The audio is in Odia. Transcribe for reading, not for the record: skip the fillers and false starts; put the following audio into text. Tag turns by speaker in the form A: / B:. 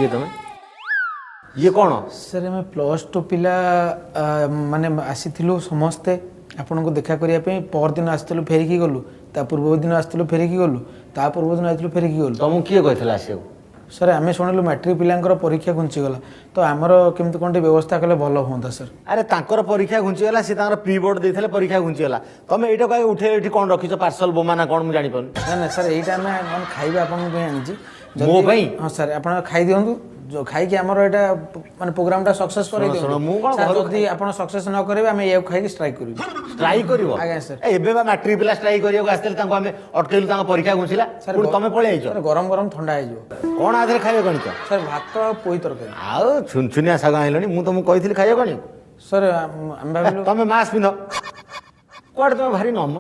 A: କିଏ ତମେ? ଇଏ କ'ଣ?
B: ସାର୍, ଆମେ +2 ପିଲା ମାନେ ଆସିଥିଲୁ ସମସ୍ତେ ଆପଣଙ୍କୁ ଦେଖା କରିବା ପାଇଁ। ପରଦିନ ଆସିଥିଲୁ, ଫେରିକି ଗଲୁ। ତା ପୂର୍ବ ଦିନ ଆସିଥିଲୁ, ଫେରିକି ଗଲୁ। ତା ପୂର୍ବ ଦିନ ଆସିଥିଲୁ, ଫେରିକି ଗଲୁ।
A: ତମକୁ କିଏ କହିଥିଲା ଆସିବାକୁ?
B: ସାର୍, ଆମେ ଶୁଣିଲୁ ମାଟ୍ରିକ ପିଲାଙ୍କର ପରୀକ୍ଷା ଘୁଞ୍ଚିଗଲା, ତ ଆମର କେମିତି କ'ଣ ଟିକେ ବ୍ୟବସ୍ଥା କଲେ ଭଲ ହୁଅନ୍ତା ସାର୍।
A: ଆରେ, ତାଙ୍କର ପରୀକ୍ଷା ଘୁଞ୍ଚିଗଲା, ସେ ତାଙ୍କର ପ୍ରି ବୋର୍ଡ ଦେଇଥିଲେ, ପରୀକ୍ଷା ଘୁଞ୍ଚିଗଲା। ତମେ ଏଇଟାକୁ ଆଗେ ଉଠେଇ ଏଠି କ'ଣ ରଖିଛ? ପାର୍ସଲ ବୋମା ନା କ'ଣ, ମୁଁ ଜାଣିପାରୁନି।
B: ନା ନା ସାର୍, ଏଇଟା ଆମେ ମାନେ ଖାଇବା ଆପଣଙ୍କ ପାଇଁ ଆଣିଛି।
A: ମୋ ପାଇଁ?
B: ହଁ ସାର୍, ଆପଣ ଖାଇଦିଅନ୍ତୁ। ଖାଇକି ଆମର ଏଇଟା ମାନେ ପ୍ରୋଗ୍ରାମଟା ସକ୍ସେସ୍ କରେଇ
A: ଶୁଣ,
B: ଦିଅନ୍ତୁ।
A: ମୁଁ କ'ଣ
B: ସାର୍,
A: ଘରୁ
B: ଯଦି ଆପଣ ସକ୍ସେସ୍ ନ କରିବେ, ଆମେ ଏଇଆକୁ ଖାଇକି ଷ୍ଟ୍ରାଇକ୍ କରିବୁ।
A: ଷ୍ଟ୍ରାଇକ୍ କରିବ?
B: ଆଜ୍ଞା ସାର୍।
A: ଏ, ଏବେ ବା ମାଟ୍ରିକ ପିଲା ଷ୍ଟ୍ରାଇକ୍ କରିବାକୁ ଆସିଥିଲେ, ତାଙ୍କୁ ଆମେ ଅଟକେଇଲୁ, ତାଙ୍କ ପରୀକ୍ଷା ଘୁଞ୍ଚିଲା।
B: ସାର୍,
A: ପୁଣି ତମେ ପଳେଇ ଆଇଛ।
B: ସାର୍, ଗରମ ଗରମ ଥଣ୍ଡା ହେଇଯିବ।
A: କ'ଣ ଆଧରେ ଖାଇବାକୁ ଆଣିଛ?
B: ସାର୍, ଭାତ ଆଉ ପୋଇ ତରକାରୀ।
A: ଆଉ ଛୁନଛୁନିଆ ଶାଗ ଆଣିଲଣି। ମୁଁ ତମକୁ କହିଥିଲି ଖାଇବାକୁ ଆଣିବାକୁ?
B: ସାର୍, ଆମେ ଭାବିଲୁ
A: ତମେ ମାସ୍କ ପିନ୍ଧ। କୁଆଡ଼େ ତମେ ଭାରି ନମ